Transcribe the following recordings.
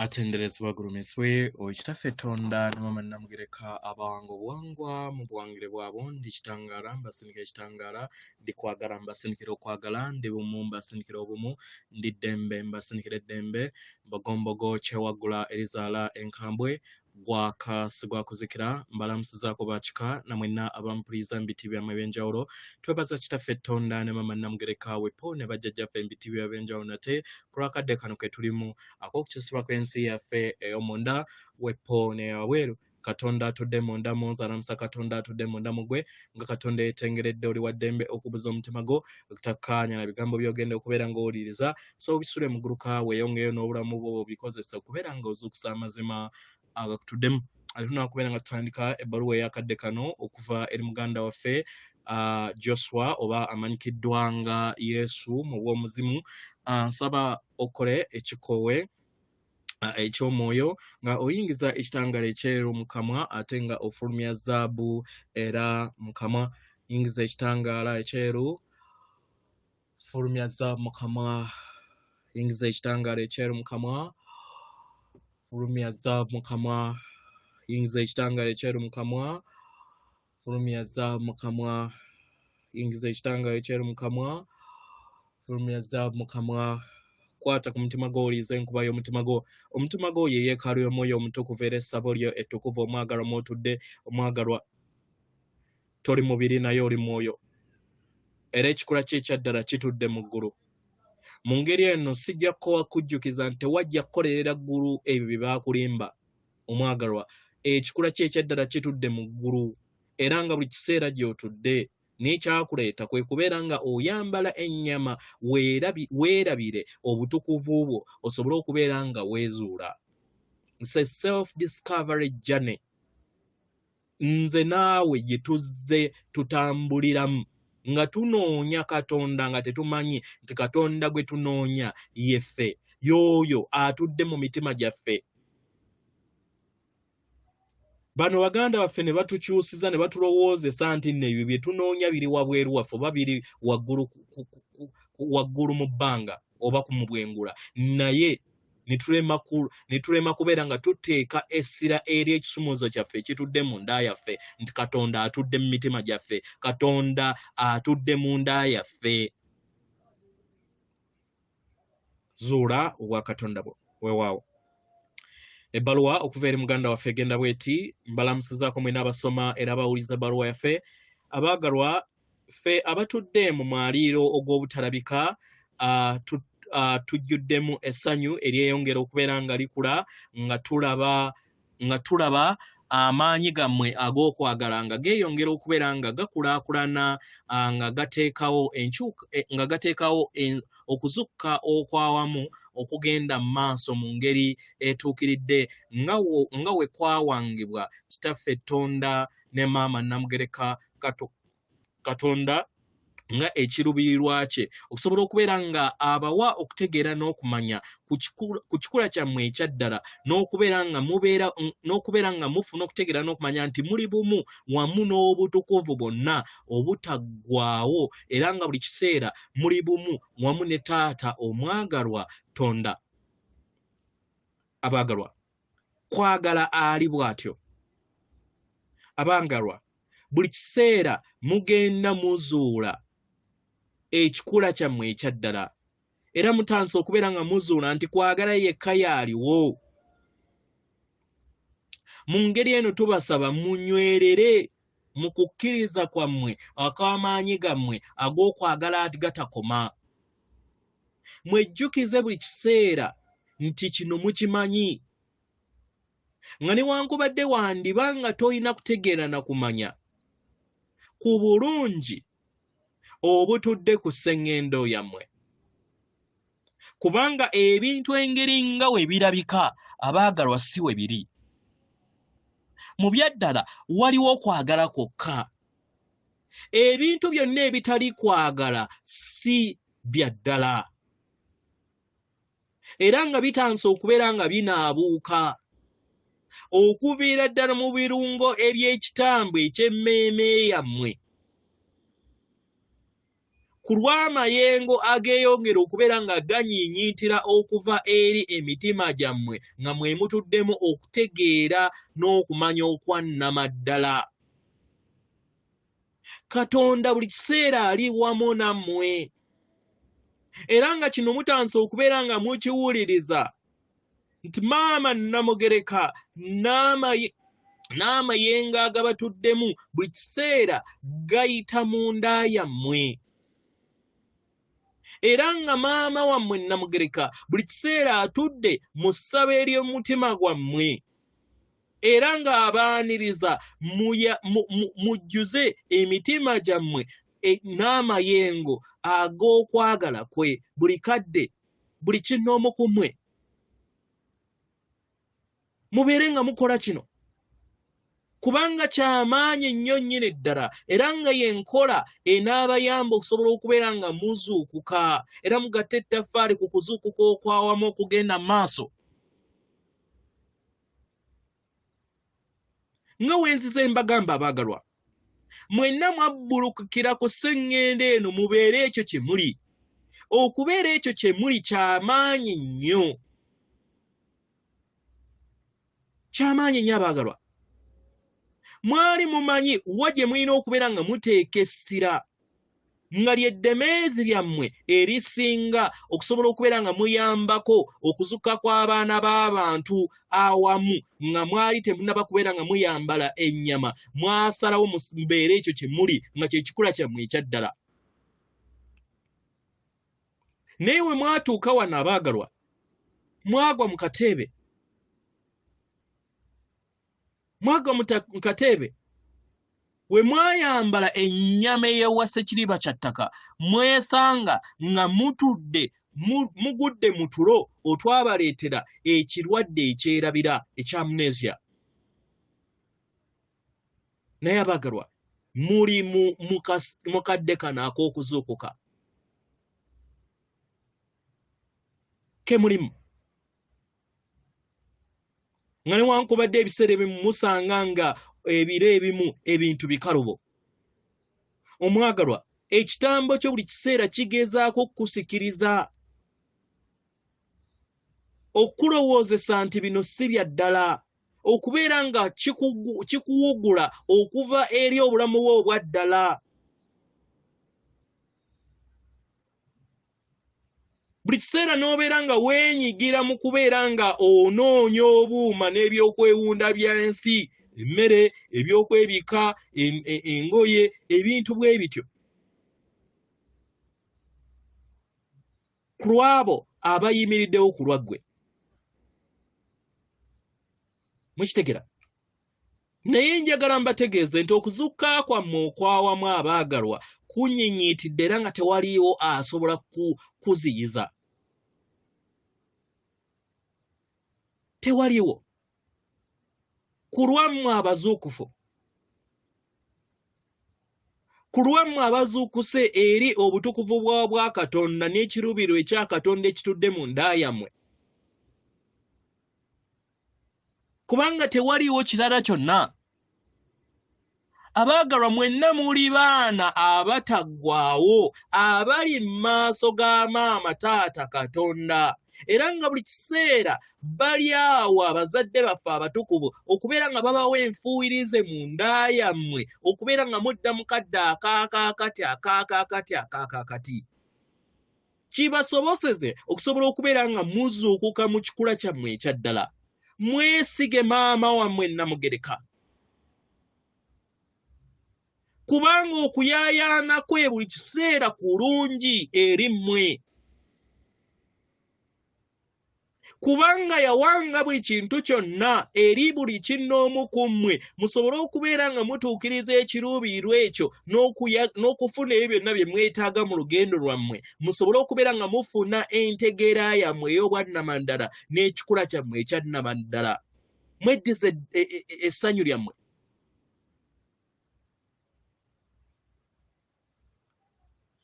Atenderezebwa agulumizibwe oyo Kitaffe Tonda ne Maama Nnamugereka abawanga obuwangwa mu buwangire bwabwo. Ndi kitangaala mbasindikira ekitangaala, ndi kwagala mbasindikira okwagala, ndi bumu mbasindikira obumu, ndi ddembe mbasindikira eddembe, Mbogombogo kyewaggula erizaala enkambwe, gwaka sigwakuzikira. Mbalamusizaako ba kika na mwenna abampuliriza mu biti byammwe eby'enjawulo. Twebaza Kitaffe Tonda ne Maama Nnamugereka wepo ne bajjajjaffe mu biti by'ebyenjawulo nate ku lw'akadde kano ke tulimu ak'okukyusibwa kw'ensi yaffe ey'omunda wepo n'eyawabweru. Katonda atudde munda mu nze alamusa Katonda atudde munda mu ggwe. Nga Katonda yeetengeredde oli wa ddembe okubuza omutima gwo okutakkaanya na bigambo by'ogenda okubeera ng'owuliriza. So obisule muguluka weeyongeyo n'obulamu bwo obikozesa okubeera ng'ozuukusa amazima agakutuddemu. Ate tunakubeera nga tutandika ebbaluwa ey'akadde kano okuva eri muganda waffe Joshua oba amanyikiddwa nga Yesu mu bw'omuzimu. Nsaba okole ekikowe eky'omwoyo nga oyingiza ekitangaala ekyeru mu kamwa ate nga ofulumya zaabu era mu kamwa. Yingiza ekitangaala ekyeru, fulumya zaabu mu kamwa. Yingiza ekitangaala ekyeru mu kamwa, fulumya zaabu mu kamwa. Yingiza ekitangaala ekyeru mu kamwa, fulumya zaabu mu kamwa. Yingiza ekitangaala ekyeru mu kamwa, fulumya zaabu mu kamwa. Kwata ku mutima gwo owulirize enkuba y'omutima gwo. Omutima gwo ye yeekaalu y'omwoyo omutukuvu era essabo lyo ettukuvu omwagalwa mw'otudde. Omwagalwa, toli mubiri naye oli mwoyo, era ekikula kye ekyaddala kitudde mu ggulu. Mu ngeri eno sijja kukowa kujjukiza nti tewajja kukolerera ggulu ebyo bye baakulimba. Omwagalwa, ekikula kye ekyaddala kitudde mu ggulu, era nga buli kiseera gy'otudde n'ekyakuleeta kwe kubeera nga oyambala ennyama weerabire obutukuvu bwo osobole okubeera nga weezuula. It's a self-discovery journey. Nze naawe gye tuzze tutambuliramu nga tunoonya Katonda nga tetumanyi nti Katonda gwe tunoonya ye ffe, y'oyo atudde mu mitima gyaffe. Bano baganda baffe ne batukyusiza ne batulowoozesa nti nno ebyo bye tunoonya biri wabweru waffe oba biri waggulu mu bbanga oba ku mu bwengula, naye ne tulema kubeera nga tuteeka essira eri ekisumuuzo kyaffe ekitudde mu nda yaffe nti Katonda atudde mu mitima gyaffe, Katonda atudde mu nda yaffe. Zuula obwakatonda bwo. Weewaawo. Ebbaluwa okuva eri muganda waffe egenda bw'eti: mbalamusizaako mwena abasoma era abawuliza ebbaluwa yaffe. Abaagalwa, ffe abatudde mu mwaliiro ogw'obutalabika, tujjuddemu essanyu eryeyongera okubeera nga likula nga tulaba amaanyi gammwe ag'okwagala nga geeyongera okubeera nga gakulaakulana, nga gateekawo nga gateekawo okuzukka okwawamu okugenda mu maaso mu ngeri etuukiridde nga we kwawangibwa Kitaffe Tonda ne Maama Nnamugereka Katonda nga ekiruubirirwa kye okusobola okubeera nga abawa okutegeera n'okumanya ku kikula kyammwe ekyaddala, n'okubeera nga mubeera, n'okubeera nga mufuna okutegeera n'okumanya nti muli bumu wamu n'obutukuvu bwonna obutaggwaawo, era nga buli kiseera muli bumu wamu ne Taata omwagalwa Tonda. Abaagalwa, kwagala ali bw'atyo. Abaagalwa, buli kiseera mugenda muzuula ekikula kyammwe ekyaddala, era mutandise okubeera nga muzuula nti kwagala yekka y'aliwo. Mu ngeri eno tubasaba munywerere mu kukkiriza kwammwe okw'amaanyi gammwe ag'okwagala agatakoma. Mwejjukize buli kiseera nti kino mukimanyi, nga newankubadde wandiba nga tolina kutegeera na kumanya ku bulungi obutudde ku sseŋŋendo yammwe, kubanga ebintu engeri nga we birabika abaagalwa si we biri. Mu byaddala waliwo okwagala kwokka. Ebintu byonna ebitali kwagala si bya ddala, era nga bitandise okubeera nga binaabuuka okuviira ddala mu birungo eby'ekitambo eky'emmeeme yammwe. Ku lw'amayengo ageeyongera okubeera nga ganyiinyiitira okuva eri emitima gyammwe nga mwe mutuddemu okutegeera n'okumanya okwa nnamaddala. Katonda buli kiseera ali wamu nammwe. Era nga kino mutandise okubeera nga mukiwuliriza nti Maama Nnamugereka n'amayengo agabatuddemu buli kiseera gayita munda yammwe. Era nga maama wammwe Nnamugereka buli kiseera atudde mu ssabo ery'omutima gwammwe, era ng'abaaniriza mujjuze emitima gyammwe n'amayengo ag'okwagala kwe buli kadde, buli kinnoomu ku mmwe. Mubeere nga mukola kino kubanga kyamaanyi nnyo nnyini ddala, era nga y'enkola enaabayamba okusobola okubeera nga muzuukuka era mugatte ettaffaali ku kuzuukuka okwawamu okugenda mu maaso. Nga we nzize mbagamba abaagalwa, mwenna mwabbulukukira ku sseŋŋendo eno mubeere ekyo kye muli. Okubeera ekyo kye muli kyamaanyi nnyo. Kyamaanyi nnyo abaagalwa. Mwali mumanyi wa gye mulina okubeera nga muteeka essira, nga lye ddemeezi lyammwe erisinga okusobola okubeera nga muyambako okuzuka kw'abaana b'abantu awamu, nga mwali temunnaba kubeera nga muyambala ennyama, mwasalawo mubeere ekyo kye muli nga kye kikula kyammwe ekya ddala. Naye we mwatuuka wano abaagalwa, mwagwa mu kateebe. Mwagwa mu kateebe. We mwayambala ennyama ey'ewa ssekiriba kya ttaka, mwesanga nga mutudde, mugudde mu tulo otwabaleetera ekirwadde ekyerabira ekya amnesia. Naye abaagalwa, muli mu kadde kano ak'okuzuukuka ke mulimu, nga newankubadde ebiseera ebimu musanga nga ebiro ebimu ebintu bikalubo. Omwagalwa, ekitambo kyo buli kiseera kigezaako okukusikiriza, okukulowoozesa nti bino si bya ddala, okubeera nga kikuwugula okuva eri obulamu bwo obwa ddala. Buli kiseera n'obeera nga weenyigira mu kubeera nga onoonya obuuma n'ebyokwewunda by'ensi, emmere, ebyokwebika, engoye, ebintu bwe bityo. Ku lw'abo abayimiriddewo ku lwa ggwe. Mukitegera? Naye njagala mbategeeze nti okuzuukuka kwammwe okw'awamu abaagalwa kunyinyiitidde era nga tewaliiwo asobola kuziyiza. Tewaliwo. Ku lwammwe abazuukufu, ku lwammwe abazuukuse eri obutukuvu bwa bwa Katonda n'ekiruubirirwa ekya Katonda ekitudde mu nda yammwe. Kubanga tewaliiwo kirala kyonna. Abaagalwa mwenna muli baana abataggwaawo abali mu maaso ga maama taata Katonda, era nga buli kiseera bali awo abazadde baffe abatukuvu okubeera nga babawa enfuuyirize mu nda yammwe, okubeera nga mudda mu kadde akaakaakati akaakaakati akaakaakati, kibasoboseze okusobola okubeera nga muzuukuka mu kikula kyammwe ekya ddala. Mwesige maama wammwe Nnamugereka, kubanga okuyaayaana kwe buli kiseera kulungi eri mmwe, kubanga yawanga buli kintu kyonna eri buli kinnoomu ku mmwe, musobole okubeera nga mutuukiriza ekiruubirirwa ekyo n'okufuna ebyo byonna bye mwetaaga mu lugendo lwammwe, musobole okubeera nga mufuna entegeera yammwe ey'obwannamaddala n'ekikula kyammwe ekyannamaddala. Mweddize essanyu lyammwe.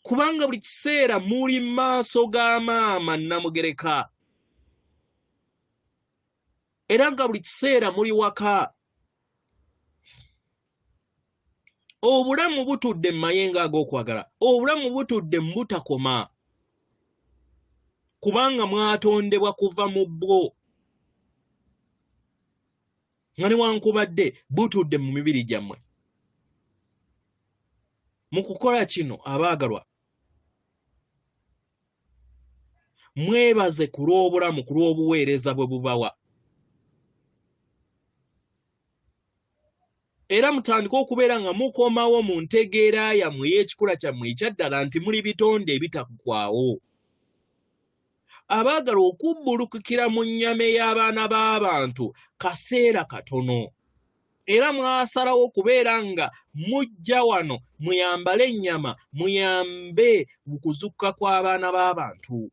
Kubanga buli kiseera muli maaso ga maama Nnamugereka, era nga buli kiseera muli waka. Obulamu butudde mu mayengo ag'okwagala, obulamu butudde mu butakoma, kubanga mwatondebwa kuva mu bwo, nga newankubadde butudde mu mibiri gyammwe. Mu kukola kino, abaagalwa, mwebaze ku lw'obulamu, ku lw'obuweereza bwe bubawa. Era mutandike okubeera nga mukomawo mu ntegeera yammwe ey'ekikula kyammwe ekyaddala nti muli bitonde ebitaggwaawo. Abaagala okubbulukukira mu nnyama ey'abaana b'abantu kaseera katono. Era mwasalawo okubeera nga mujja wano muyambale ennyama muyambe mu kuzuukuka kw'abaana b'abantu.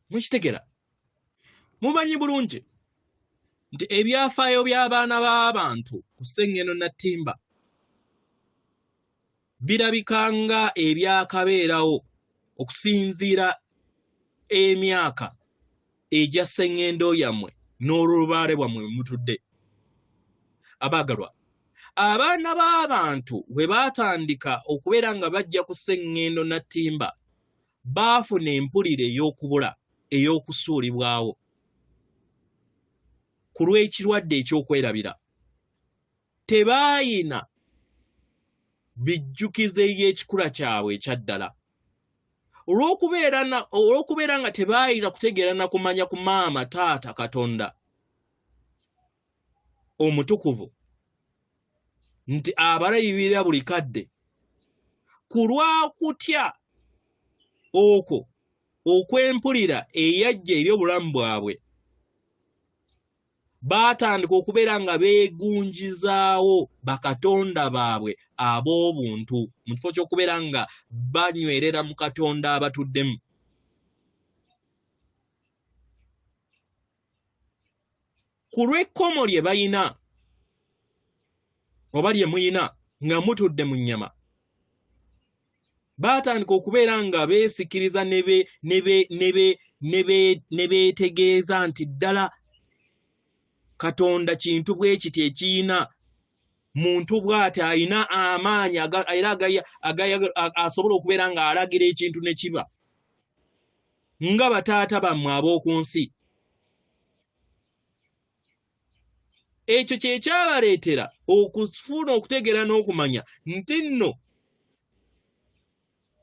Mukitegera? Mumanyi bulungi nti ebyafaayo by'abaana b'abantu ku Ssengendo Nattimba birabika nga ebyakabeerawo okusinziira emyaka egya ssengendo yammwe n'olulubaale bwammwe mwe mutudde. Abaagalwa, abaana b'abantu bwe baatandika okubeera nga bajja ku ssengendo Nattimba, baafuna empulira ey'okubula, ey'okusuulibwawo ku lw'ekirwadde eky'okwerabira. Tebaayina bijjukizo eby'ekikula kyabwe ekya ddala. Olw'okubeera nga tebaayina kutegeera na kumanya ku maama, taata, Katonda omutukuvu nti abalabirira buli kadde, ku lw'okutya okwo okw'empulira eyajja eri obulamu bwabwe, baatandika okubeera nga beegunjizaawo bakatonda baabwe ab'obuntu mu kifo ky'okubeera nga banywerera mu Katonda abatuddemu. Ku lw'ekkomo lye balina oba lye muyina nga mutudde mu nnyama, baatandika okubeera nga beesikiriza ne beetegeeza nti ddala Katonda kintu bwe kiti ekiyina muntu bw'ati alina amaanyi era asobola okubeera ng'alagira ekintu ne kiba nga bataata bammwe ab'oku nsi. Ekyo kye kyabaleetera okufuna okutegeera n'okumanya nti nno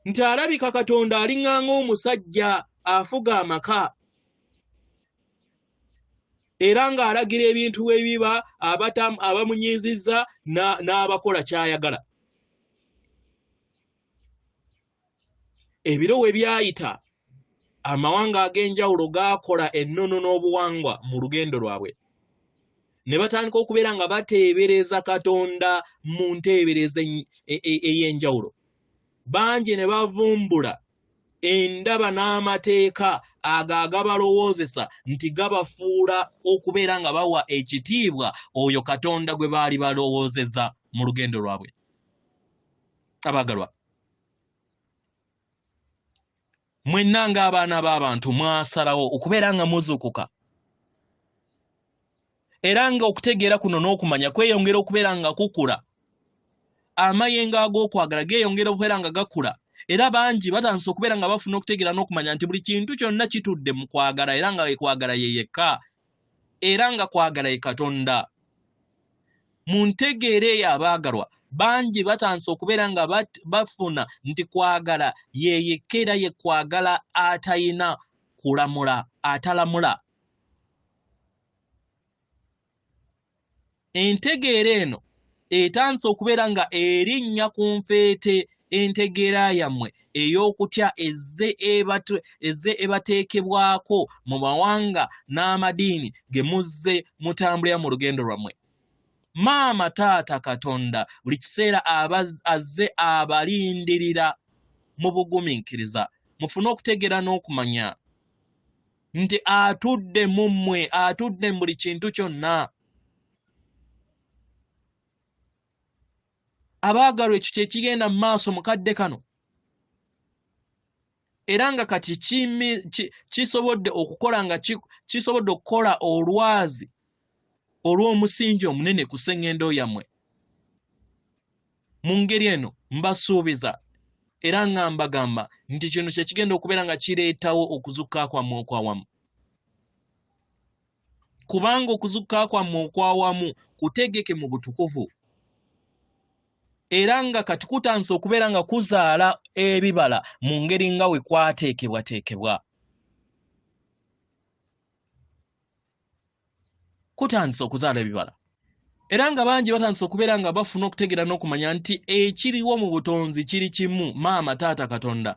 nti alabika Katonda alinganga omusajja afuga amaka era ng'alagira ebintu bwe biba abamunyiizizza n'abakola ky'ayagala. Ebiro we byayita, amawanga ag'enjawulo gaakola ennono n'obuwangwa mu lugendo lwabwe ne batandika okubeera nga bateebereza Katonda mu nteebereza ey'enjawulo. Bangi ne bavumbula endaba n'amateeka ago agabalowoozesa nti gabafuula okubeera nga bawa ekitiibwa oyo Katonda gwe baali balowoozeza mu lugendo lwabwe. Abaagalwa, mwenna ng'abaana b'abantu mwasalawo okubeera nga muzuukuka era nga okutegeera kuno n'okumanya kweyongera okubeera nga kukula, amayengo ag'okwagala geeyongera okubeera nga gakula, era bangi batandise okubeera nga bafuna okutegeera n'okumanya nti buli kintu kyonna kitudde mu kwagala, era nga kwagala ye yekka, era nga kwagala ye Katonda. Mu ntegeera eyo, abaagalwa, bangi batandise okubeera nga bafuna nti kwagala ye yekka era ye kwagala atayina kulamula, atalamula. Entegeera eno etandise okubeera nga erinnya ku nfeete entegeera yammwe ey'okutya ezze ebateekebwako mu mawanga n'amadiini ge muzze mutambulira mu lugendo lwammwe. Maama taata Katonda buli kiseera azze abalindirira mu bugumiikiriza mufune okutegeera n'okumanya nti atudde mu mmwe, atudde mu buli kintu kyonna. Abaagalwa, ekyo kye kigenda mu maaso mu kadde kano, era nga kati kisobodde okukola nga kisobodde okukola olwazi. Olw'omusingi omunene ku sseŋŋendo yammwe. Mu ngeri eno mbasuubiza era nga mbagamba nti kino kye kigenda okubeera nga kireetawo okuzukka kwammwe okwawamu. Kubanga okuzukka kwammwe okwawamu kutegeke mu butukuvu, era nga kati kutandise okubeera nga kuzaala ebibala mu ngeri nga we kwateekebwateekebwa. Kutandise okuzaala ebibala, era nga bangi batandise okubeera nga bafuna okutegeera n'okumanya nti ekiriwo mu butonzi kiri kimu, maama taata Katonda.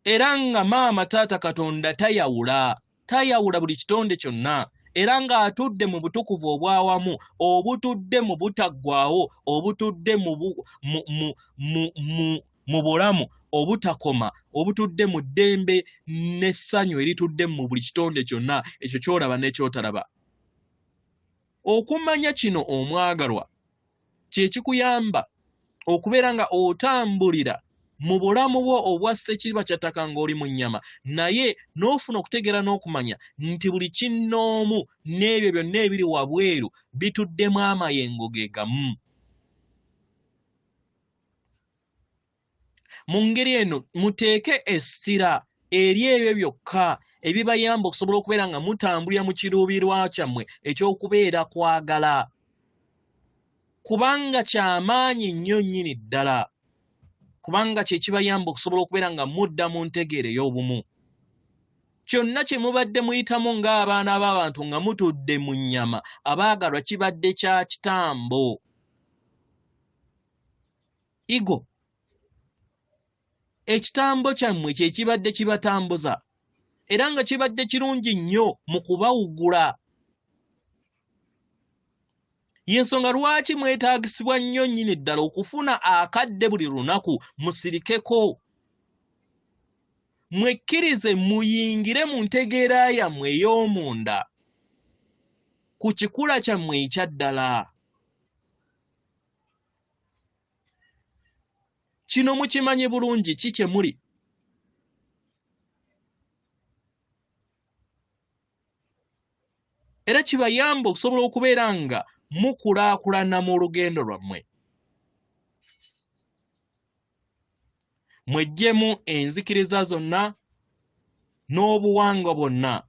Era nga maama taata Katonda tayawula, tayawula buli kitonde kyonna, era ng'atudde mu butukuvu obw'awamu, obutudde mu butaggwaawo, obutudde mu, mu, mu, mu, mu, mu bulamu obutakoma, obutudde mu ddembe n'essanyu eritudde mu buli kitonde kyonna, ekyo ky'olaba n'ekyotalaba. Okumanya kino omwagalwa kye kikuyamba okubeera nga otambulira mu bulamu bwo obwa ssekiriba kya ttaka ng'oli mu nnyama, naye n'ofuna okutegeera n'okumanya nti buli kinnoomu n'ebyo byonna ebiri wabweru bituddemu amayengo ge gamu. Mu ngeri eno muteeke essira eri ebyo byokka ebibayamba okusobola okubeera nga mutambulira mu kiruubirirwa kyammwe eky'okubeera kwagala, kubanga kya maanyi nnyo nnyini ddala, kubanga kye kibayamba okusobola okubeera nga mudda mu ntegeera ey'obumu. Kyonna kye mubadde muyitamu ng'abaana b'abantu nga mutudde mu nnyama, abaagalwa, kibadde kya kitambo. Igo, ekitambo kyammwe kye kibadde kibatambuza, era nga kibadde kirungi nnyo mu kubawugula. Y'ensonga lwaki mwetaagisibwa nnyo nnyini ddala okufuna akadde buli lunaku musirikeko. Mwekkirize muyingire mu ntegeera yammwe ey'omunda ku kikula kyammwe ekya ddala. Kino mukimanyi bulungi ki kye muli. Era kibayamba okusobola okubeera nga mukulaakulana mu lugendo lwammwe. Mweggyemu enzikiriza zonna n'obuwangwa bwonna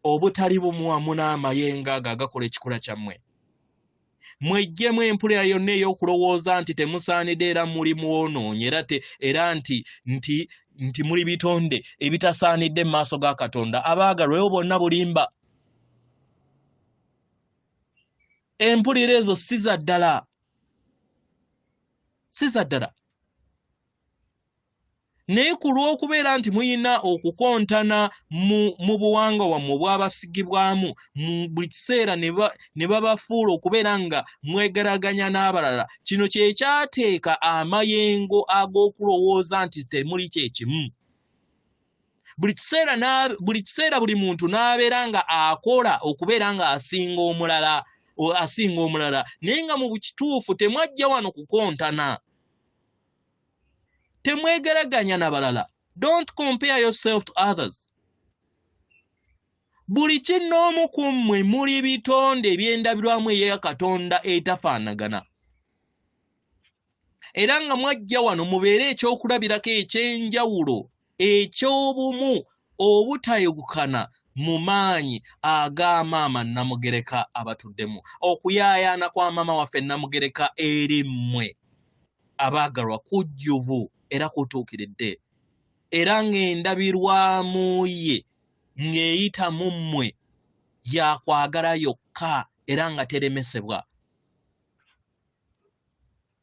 obutali bumu wamu n'amayengo ago agakola ekikula kyammwe. Mweggyemu empulira yonna ey'okulowooza nti temusaanidde era muli mwonoonyi era te, era nti, nti, nti muli bitonde ebitasaanidde mu maaso ga Katonda. Abaagalwa, ebyo bwonna bulimba. Empulira ezo si za ddala, si za ddala. Naye ku lw'okubeera nti mulina okukontana mu, mu buwangwa bwammwe obwabasigibwamu mu buli kiseera ne, ba, ne babafuula okubeera nga mwegeraganya n'abalala, kino kye kyateeka amayengo ag'okulowooza nti temuli kye kimu. Buli kiseera na, buli kiseera buli muntu n'abeera nga akola okubeera nga asinga omulala, asinga omulala, naye nga mu kituufu temwajja wano kukontana. Temwegeraganya na balala. Don't compare yourself to others. Buli kinnoomu ku mmwe muli bitonde eby'endabirwamu eya Katonda etafaanagana. Era nga mwajja wano mubeere ekyokulabirako eky'enjawulo eky'obumu obutayugukana mu maanyi aga maama Namugereka abatuddemu. Okuyaayaana kwa maama waffe Namugereka eri mmwe abaagalwa kujjuvu era kutuukiridde, era ng'endabirwamu ye ng'eyita mu mmwe ya kwagala yokka era nga teremesebwa.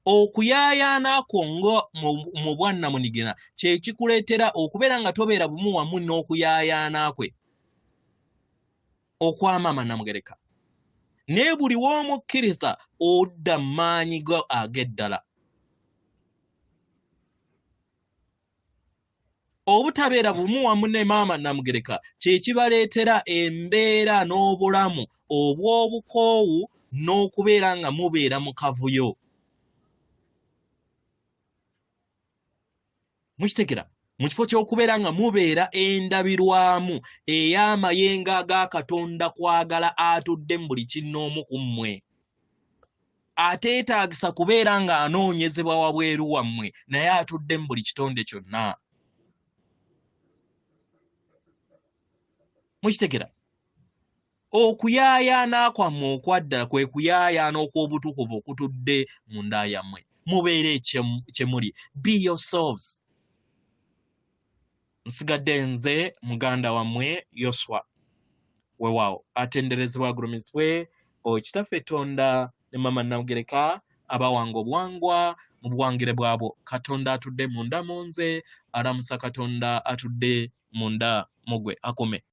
Okuyaayaana kwo nga mu bwannamunigina kye kikuleetera okubeera nga tobeera bumu wamu n'okuyaayaana kwe okwa maama Namugereka. Naye buli w'omukkiriza odda mu maanyi go ag'eddala. Obutabeera bumu wamu ne maama Namugereka kye kibaleetera embeera n'obulamu obw'obukoowu n'okubeera nga mubeera mu kavuyo. Mukitegera? Mu kifo ky'okubeera nga mubeera endabirwamu ey'amayengo aga Katonda kwagala atudde mu buli kinnoomu ku mmwe, ateetaagisa kubeera ng'anoonyezebwa wabweru wammwe, naye atudde mu buli kitonde kyonna. Mukitegera? Okuyaayaana kwammwe okwaddala kwe kuyaayaana okw'obutukuvu okutudde munda yammwe. Mubeere kye muli. Be yourselves. Nsigadde nze muganda wammwe Yoswa. Weewaawo, atenderezebwa agulumizibwe oyo Kitaffe Tonda ne Maama Namugereka abawanga obuwangwa mu buwangire bwabwo. Katonda atudde munda mu nze alamusa Katonda atudde munda mu gwe. Akume.